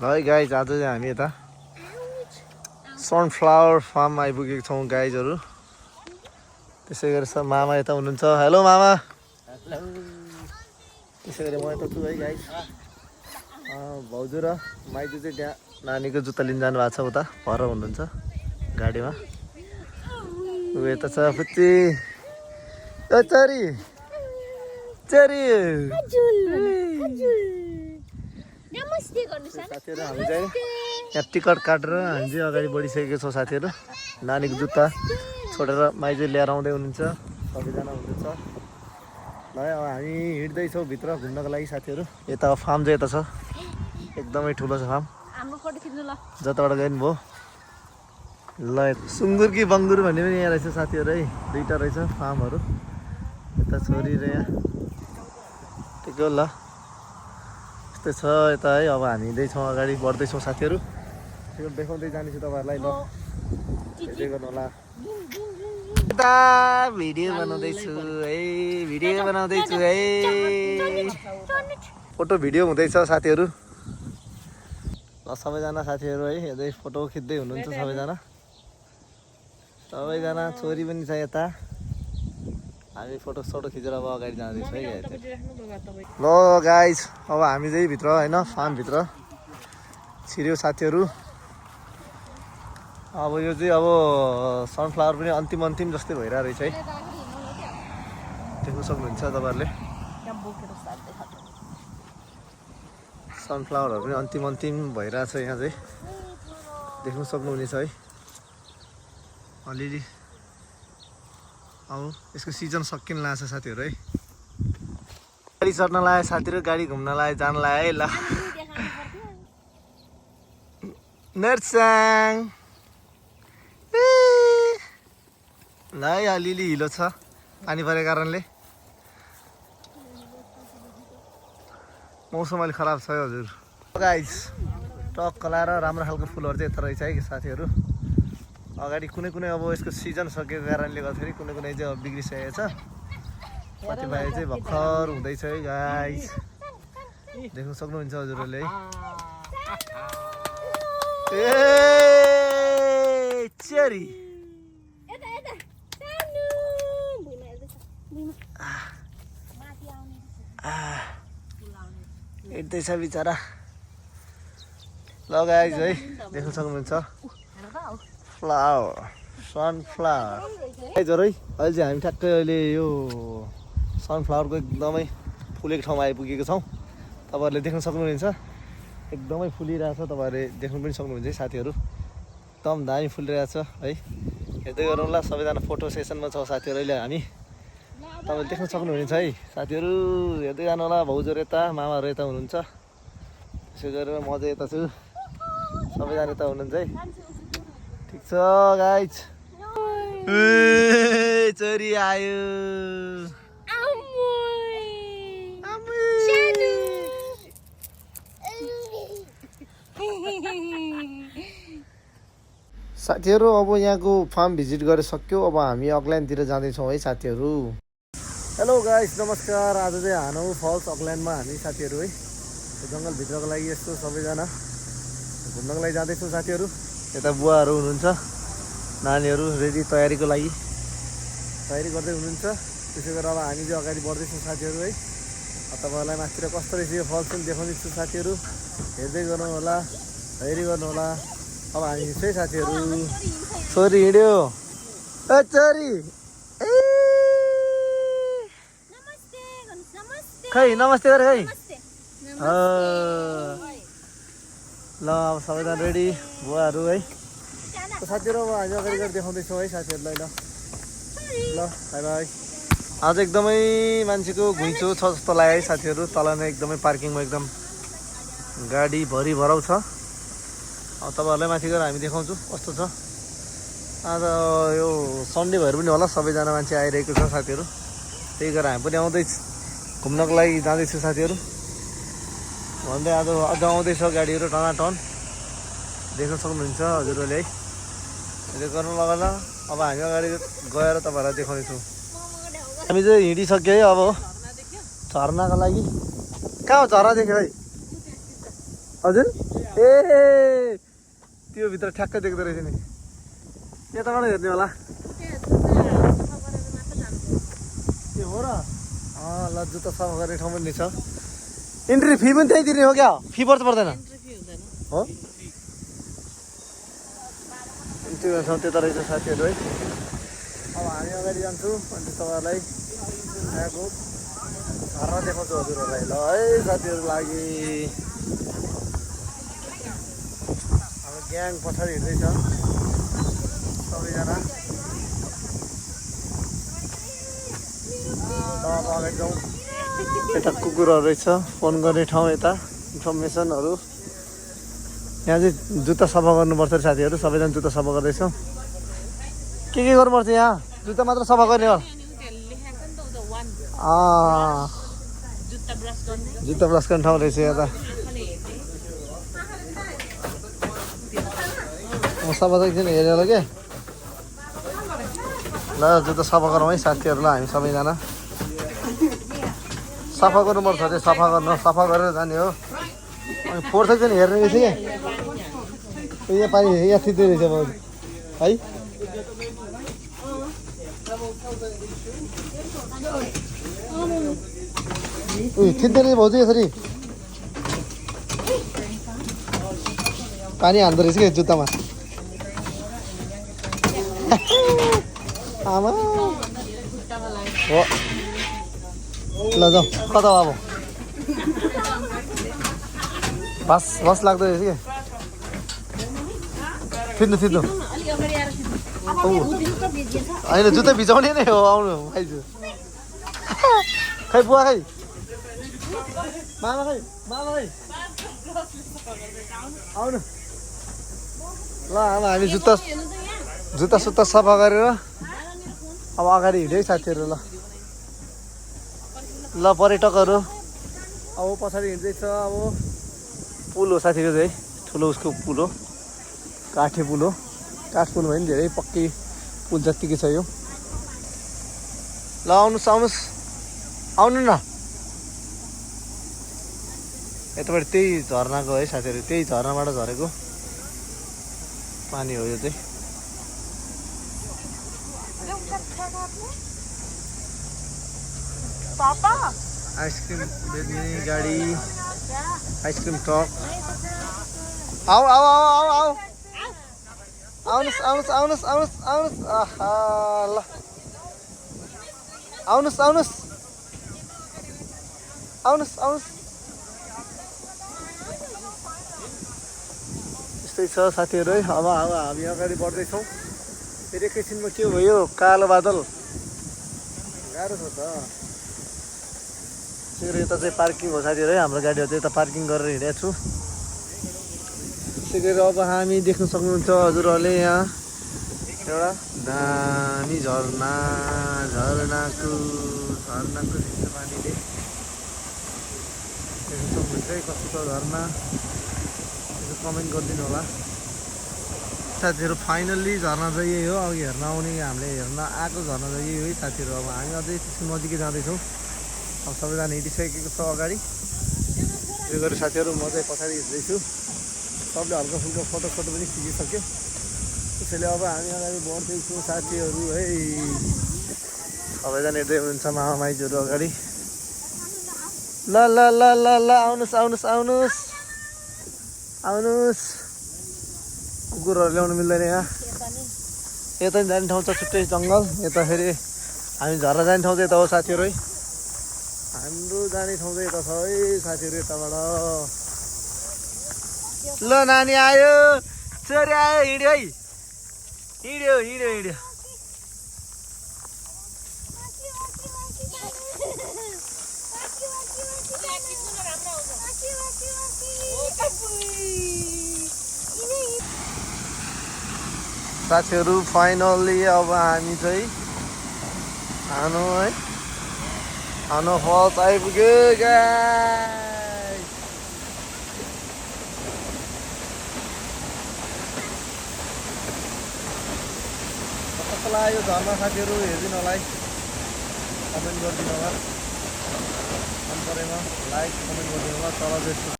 है गाइज आज चाहिँ हामी यता सनफ्लावर फार्म आइपुगेको छौँ गाइजहरू। त्यसै गरी मामा यता हुनुहुन्छ। हेलो मामा। त्यसै गरी म यता छु है गाइज। भाउजू र माइजू चाहिँ त्यहाँ नानीको जुत्ता लिन जानु भएको छ, उता पर हुनुहुन्छ गाडीमा। ऊ यता छ पुच्ची। चरी चरी साथीहरू, हामी चाहिँ यहाँ टिकट काटेर हामी चाहिँ अगाडि बढिसकेको छौँ साथीहरू। नानीको जुत्ता छोडेर माइजू लिएर आउँदै हुनुहुन्छ, सबैजना हुनुहुन्छ। ल अब हामी हिँड्दैछौँ भित्र घुम्नको लागि साथीहरू। यता फार्म चाहिँ यता छ, एकदमै ठुलो छ फार्म। जताबाट गयो नि भयो। ल सुँगुर कि बङ्गुर भन्ने पनि यहाँ रहेछ साथीहरू है, दुईवटा रहेछ फार्महरू। यता छोरी र यहाँ ठिकै हो। ल यस्तै छ यता है। अब हामी हिँड्दैछौँ अगाडि बढ्दैछौँ साथीहरू। त्यो देखाउँदै जानेछु तपाईँहरूलाई। ल हेर्दै गर्नु होला। यता भिडियो बनाउँदैछु है, भिडियो बनाउँदैछु है। फोटो भिडियो हुँदैछ साथीहरू। ल सबैजना साथीहरू है हेर्दै फोटो खिच्दै हुनुहुन्छ सबैजना। सबैजना छोरी पनि छ यता। हामी फोटो सोटो खिचेर अब अगाडि जाँदैछौँ है। ल गाइज अब हामी चाहिँ भित्र होइन फार्मभित्र छिर्यो साथीहरू। अब यो चाहिँ अब सनफ्लावर पनि अन्तिम जस्तै भइरहेको रहेछ है, देख्नु सक्नुहुन्छ तपाईँहरूले। सनफ्लावरहरू पनि अन्तिम भइरहेछ यहाँ चाहिँ, देख्नु सक्नुहुनेछ है। अलिअलि अब यसको सिजन सकिन लाग्छ साथीहरू है। गाडी चढ्न लाग्यो साथीहरू, गाडी घुम्न लाग्यो, जान लाग्यो है। ल नर्साङ ल है, अलिअलि हिलो छ पानी परेको कारणले। मौसम अलिक खराब छ है हजुर। गाइज टक्क लाएर राम्रो खालको फुलहरू चाहिँ यता रहेछ है साथीहरू। अगाडि कुनै अब यसको सिजन सकेको कारणले गर्दाखेरि कुनै चाहिँ अब बिग्रिसकेको छ। कतिपय चाहिँ भर्खर हुँदैछ है गाइज, देख्नु सक्नुहुन्छ हजुरहरूले है। ए चेरी हिँड्दैछ बिचरा। ल गाइज है देख्नु सक्नुहुन्छ फ्लावर सनफ्लावर गाइजहरू है। अहिले चाहिँ हामी ठ्याक्कै अहिले यो सनफ्लावरको एकदमै फुलेको ठाउँमा आइपुगेको छौँ। तपाईँहरूले देख्न सक्नुहुनेछ एकदमै फुलिरहेछ, तपाईँहरूले देख्नु पनि सक्नुहुन्छ है साथीहरू। एकदम दामी फुलिरहेछ है, हेर्दै गरौँ ल। सबैजना फोटो सेसनमा छौँ साथीहरू अहिले हामी। तपाईँले देख्न सक्नुहुनेछ है साथीहरू, हेर्दै जानु होला। भाउजूहरू यता, मामाहरू यता हुनुहुन्छ। त्यसै गरेर म चाहिँ यता छु, सबैजना यता हुनुहुन्छ है। ठिक छ गाइज। चोरी आयो। साथीहरू अब यहाँको फार्म भिजिट गरेर सक्यो। अब हामी अकल्यान्डतिर जाँदैछौँ है साथीहरू। हेलो गाइस नमस्कार। आज चाहिँ हानौ फल्स अकल्यान्डमा हामी साथीहरू है जङ्गलभित्रको लागि यस्तो सबैजना घुम्नको लागि जाँदैछौँ साथीहरू। यता बुवाहरू हुनुहुन्छ, नानीहरू रेडी तयारीको लागि तयारी गर्दै हुनुहुन्छ। त्यसै गरेर अब हामी चाहिँ अगाडि बढ्दैछौँ साथीहरू है। तपाईँहरूलाई माथितिर कस्तो रहेछ यो फल्स पनि देखाउँदैछु साथीहरू, हेर्दै गर्नु होला, तयारी गर्नु होला। अब हामी हिँड्छ है साथीहरू। छोरी हिँड्यो। ए छोरी खै नमस्ते गरे खै। ल अब सबैजना रेडी बुवाहरू है साथीहरू। अब हामी अगाडि गएर देखाउँदैछौँ है साथीहरूलाई। ल ल बाई बाई। आज एकदमै मान्छेको घुइँचो छ जस्तो लाग्यो है साथीहरू। तल नै एकदमै पार्किङमा एकदम गाडी भरि भराउ छ। अब तपाईँहरूलाई माथि गएर हामी देखाउँछु कस्तो छ। आज यो सन्डे भएर पनि होला सबैजना मान्छे आइरहेको छ साथीहरू। त्यही गरेर हामी पनि घुम्नको लागि जाँदैछु साथीहरू। भन्दै आज अझ आउँदैछ गाडीहरू टनाटन, देख्न सक्नुहुन्छ हजुरहरूले है। यसो गर्नु लगाएर अब हामी अगाडि गएर तपाईँहरूलाई देखाउनेछौँ। हामी चाहिँ हिँडिसक्यो है अब झर्नाको लागि। कहाँ हो झर्ना देख्यो है? हजुर ए त्यो भित्र ठ्याक्कै देख्दो रहेछ नि यताबाट हेर्ने होला ए हो र ल जुत्ता सफा गर्ने ठाउँ पनि छ इन्ट्री फी पनि त्यही तिर्ने हो क्या फी पर्छ पर्दैन हो इन्ट्री ठाउँ त्यता रहेछ साथीहरू है अब हामी अगाडि जान्छौँ अनि तपाईँहरूलाई यहाँको झर्ना देखाउँछु हजुरहरूलाई ल है साथीहरू लागि अब ग्याङ पछाडि हिँड्दैछ सबैजना अब अगाडि जाउँ यता कुकुरहरू रहेछ फोन गर्ने ठाउँ यता इन्फर्मेसनहरू यहाँ चाहिँ जुत्ता सफा गर्नुपर्छ अरे साथीहरू सबैजना जुत्ता सफा गर्दैछौँ के गर्नुपर्छ यहाँ जुत्ता मात्र सफा गर्ने हो जुत्ता ब्रस गर्ने ठाउँ रहेछ यहाँ त म सफा चाहिँ एकछिन हेरेर के ल जुत्ता सफा गरौँ है साथीहरूलाई हामी सबैजना सफा गर्नुपर्छ अरे सफा गरेर जाने हो अनि फोहोर चाहिँ हेर्ने रहेछ क्या यहाँ पानी यहाँ थिच्दै रहेछ भाउजू है थिच्दै रहेछ भाउजू यसरी पानी हाल्दो रहेछ क्या जुत्तामा आमा हो ल जाउँ कता अब बस लाग्दो रहेछ क्या थिच्नु होइन जुत्ता भिजाउने नै हो आउनु आइजु खै बुवा खै मामा खै आउनु ल अब हामी जुत्ता सुत्ता सफा गरेर अब अगाडि हिँड्यो साथीहरू ल पर्यटकहरू अब पछाडि हिँड्दैछ अब पुल हो साथीको चाहिँ ठुलो उसको पुल हो काठे पुल हो काठ पुल भयो नि धेरै पक्कै पुल जत्तिकै छ यो ल आउनु न यताबाट त्यही झर्नाको है साथीहरू त्यही झर्नाबाट झरेको पानी हो यो चाहिँ आइसक्रिम बेच्ने गाडी आइसक्रिम ट्रक आऊ आउनुहोस् ल आउनुहोस् यस्तै छ साथीहरू है अब हामी अगाडि बढ्दैछौँ फेरि एकैछिनमा के भयो कालो बादल गाह्रो छ त यता चाहिँ पार्किङ हो साथीहरू है हाम्रो गाडीहरू चाहिँ यता पार्किङ गरेर हिँडेको छु त्यसै अब हामी देख्न सक्नुहुन्छ हजुरहरूले यहाँ एउटा दामी झरनाको दिन्छ पानीले देख्न सक्नुहुन्छ है कस्तो छ झरना यसो कमेन्ट गरिदिनु होला साथीहरू फाइनल्ली झरना चाहिँ यही हो अघि हेर्न आउने हामीले हेर्न आएको झरना चाहिँ यही हो है साथीहरू अब हामी अझै त्यसको नजिकै जाँदैछौँ अब सबैजना हिँडिसकेको छ अगाडि यो गरेर साथीहरू म चाहिँ पछाडि हिँड्दैछु सबले हल्का फुल्का फोटो पनि खिचिसक्यो त्यसैले अब हामी अगाडि बढ्दैछौँ साथीहरू है सबैजना हिँड्दै हुनुहुन्छ मामा माइजूहरू अगाडि ल आउनुहोस् कुकुरहरू ल्याउनु मिल्दैन यहाँ यता नि जाने ठाउँ छ छुट्टै जङ्गल यता फेरि हामी झर्ना जाने ठाउँ चाहिँ यता हो साथीहरू है हाम्रो जाने ठाउँ चाहिँ यता छ है साथीहरू यताबाट ल नानी आयो छोरी आयो हिँड्यो है हिँड्यो साथीहरू फाइनल्ली अब हामी चाहिँ हानो फल्स आइपुग्यो गाइस कस्तो लाग्यो झर्ना साथीहरू हेरिदिनु होला है कमेन्ट गरिदिनु होला मन परेमा लाइक कमेन्ट गरिदिनु होला तल